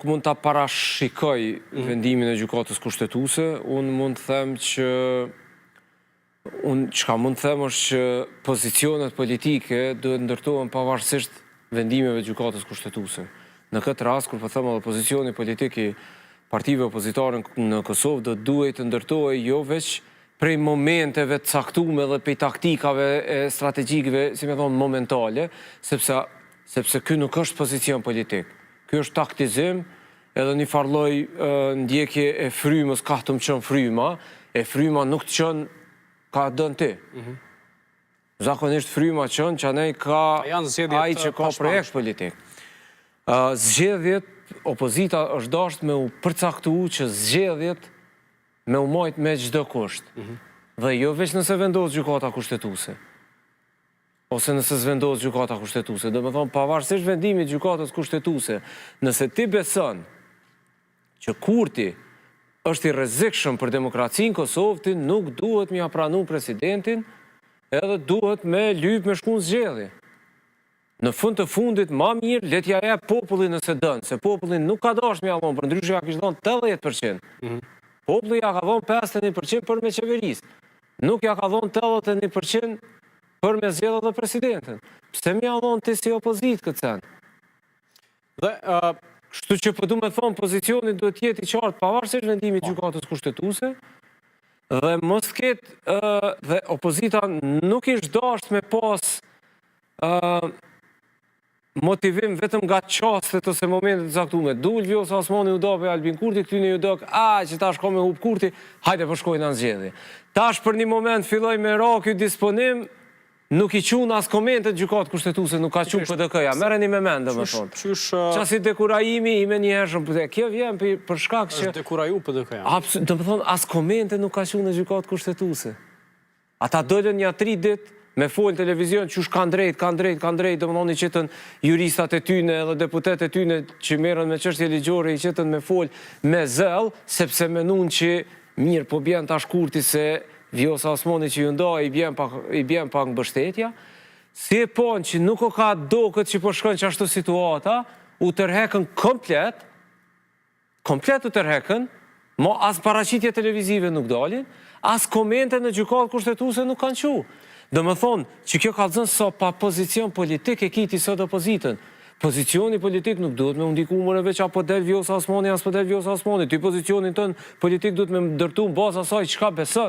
nuk mund ta parashikoj vendimin e Gjykatës Kushtetuese, unë mund të them që unë çka mund të them është që pozicionet politike duhet ndërtohen pavarësisht vendimeve të Gjykatës Kushtetuese. Në këtë rast, kur po them edhe pozicioni politik i partive opozitare në Kosovë do duhej të ndërtohej jo veç prej momenteve të caktume dhe prej taktikave e strategjikëve, si me thonë, momentale, sepse sepse ky nuk është pozicion politik. Ky është taktizim edhe një farë lloj ndjekje e frymës, kah të më çon fryma, e fryma nuk të çon ka don ti. Zakonisht fryma çon që anej ka ai që ka projekt politik. Zgjedhjet, opozita është dasht me u përcaktu që zgjedhjet me u majt me çdo kusht. Dhe jo veç nëse vendos gjykata kushtetuese. Ose nëse s'vendos gjykata kushtetuese. Do me thonë, pavarësisht vendimit gjykatës kushtetuese, nëse ti beson që Kurti është i rrezikshëm për demokracinë në Kosovë, ti nuk duhet me ja pranu presidentin, edhe duhet me lyp me shku në zgjedhje. Në fund të fundit, ma mirë, le t'ja jep populli nëse dënë, se populli nuk ka dash me ja dhonë, për ndryshe ja kish dhonë 80%. Populli ja ka dhonë 51% për me qeveris. Nuk ja ka dhonë 81% për me zgjedhë edhe presidentin. Pse me ja dhonë ti si opozitë këtë sen? Dhe, Kështu që po du me thonë, pozicioni duhet jetë i qartë pavarësisht vendimit gjykatës kushtetuese, dhe mos ketë, dhe opozita nuk ish dasht me pas motivim vetëm nga çastet ose momentet e caktuara. Dul Vjosa Osmani u do për Albin Kurti, këtyne ju dok, a, që tash ka me hup Kurti, hajde po shkojnë në zgjedhje. Tash për një moment filloi me ra ky disponim, nuk i qun as komentet gjykatë kushtetuese, nuk ka qun PDK-ja. Merreni me mend, domethënë. Qysh Qasi dekurajimi i menjëhershëm, po kjo vjen për, për shkak që është dekuraju PDK-ja. Domethënë as komente nuk ka qun në gjykatë kushtetuese. Ata dolën një tri ditë me fol televizion qysh kanë drejt, kanë drejt, kanë drejt, domethënë i qitën juristat e tyne edhe deputetët e tyne që merren me çështje ligjore i qitën me fol me zell, sepse menun që mirë po bjen tash Kurti se Vjosa Osmani që ju nda i bjen pak i bjen pak mbështetja. Si e panë që nuk o ka doket që po shkon që ashtu situata, u tërhekën komplet, komplet u tërhekën, mo as paraqitje televizive nuk dalin, as komente në gjykatë kushtetuese nuk kanë qu. Do më thonë, që kjo ka zënë sa pa pozicion politik e kiti sot opozitën. Pozicioni politik nuk duhet me ndiku more veç apo del Vjosa Osmani, as po del Vjosa Osmani. Ti pozicionin tënd politik duhet me ndërtu në bazë asaj çka beson.